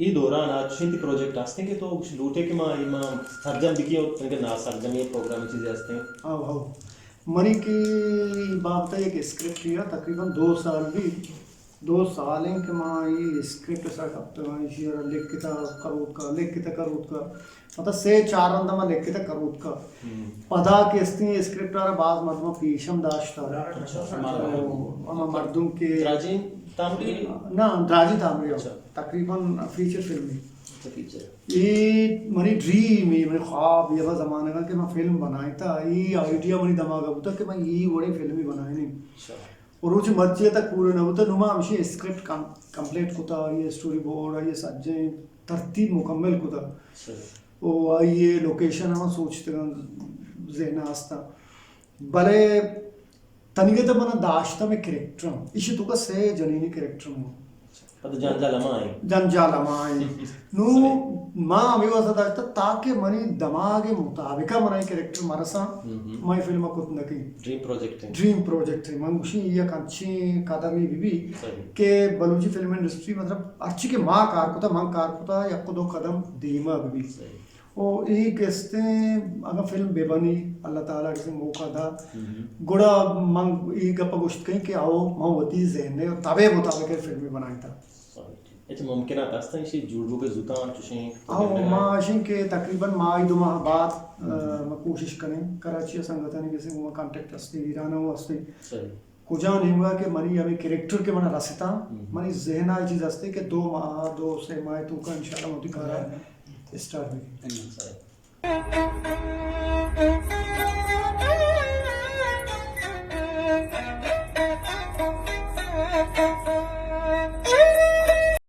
اے دوران آ چشیں تئی پروجیکٹ ہستیں کہ تو لوٹے کہ ما اے ما سرجم بکیں اور تنکہ نا سرجم اے پروگرام چیزیں ہستیں؟ ہاؤ، ہاؤ۔ منی کہ اے بابت ءَ یک اسکرپٹ یا تقریباً دو سال بھی، دو سال ہیں کہ ما اے اسکرپٹ سر کپتگاں، ایشی ءَ را لکھتا کروتکا، لکھتا کروتکا۔ مطلب سے چار رند ما لکھتا کروتکا۔ ہم۔ پدا کہ استیں اسکرپٹ ءَ را باز مردم پیش ہم داشتا۔ اچھا، ہما ہما مردم کہ دراجیں تامری؟ نہ، دراجیں تامری ہم۔ اچھا۔ تقریباً فیچر فلم اے۔ اچھا، فیچر۔ اے منی ڈریم اے، منی خواب اے، ہما زمانگ ءَ کہ من فلم بنائینتا، اے آئیڈیا منی دماغ ءَ بوتا کہ من اے وڑیں فلمے بنائینیں۔ اچھا۔ و روچ مرچی تک پورے نہ بوتا، نوں ما ہمشی اسکرپٹ کم-، کمپلیٹ کتا، آئی اسٹوری بورڈ، آئی سجیں ترتیب مکمل کتا۔ اچھا۔ و آئی لوکیشن ہم سوچتگاں ذہن ءَ ہستاں۔ بلے تنیگت ءَ من داشتہ مئے کریکٹر ہم۔ ایشی توکا سے جنینی کریکٹر ہم۔ پدا جنجال ہما ایں۔ جنجال ہما ایں۔ نوں ما ہمے واسطہ داشتہ تاکہ منی دماغ مطابق من اے کریکٹر مرساں، ہم ہم۔ ما اے فلم کت نہ کیں۔ ڈریم پروجیکٹ ایں۔ ڈریم پروجیکٹ ایں۔ من گوشیں یک انچیں قدمے بہ بی صحیح۔ کہ بلوچی فلم انڈسٹری مطلب ہرچی کہ ما کار کتا، من کار کتا، یک دو قدم دیما بہ بی۔ صحیح۔ و اے گستیں اگاں فلم بہ بنی، اللہ تعالیٰ کسے موقع دا، ہم۔ گڑا من اے گپ گوشت کئیں کہ آؤ، من وتی ذہن ءَ و تب ءِ مطابق فلمے بنائینتا۔ اچھا، ممکنات ہستاں ایشی جوڑ بوگ ءَ زوتاں چوشیں؟ آؤ، ما اشیں کہ تقریباً ماہ دو ماہ بعد، ہم۔ آ، ما کوشش کنیں۔ کراچی ءَ سنگتانی کسے گوں ما کانٹیکٹ ہستیں، ایران ءَ ہستیں۔ صحیح۔ کجا نیمگا کہ منی ہمے کریکٹر کہ منا رستا، ہم۔ منی ذہن ءَ اے چیز ہستے کہ دو ماہ، دو سے ماہ توکا انشاءاللہ من وتی کارا اسٹارٹ بکنیں۔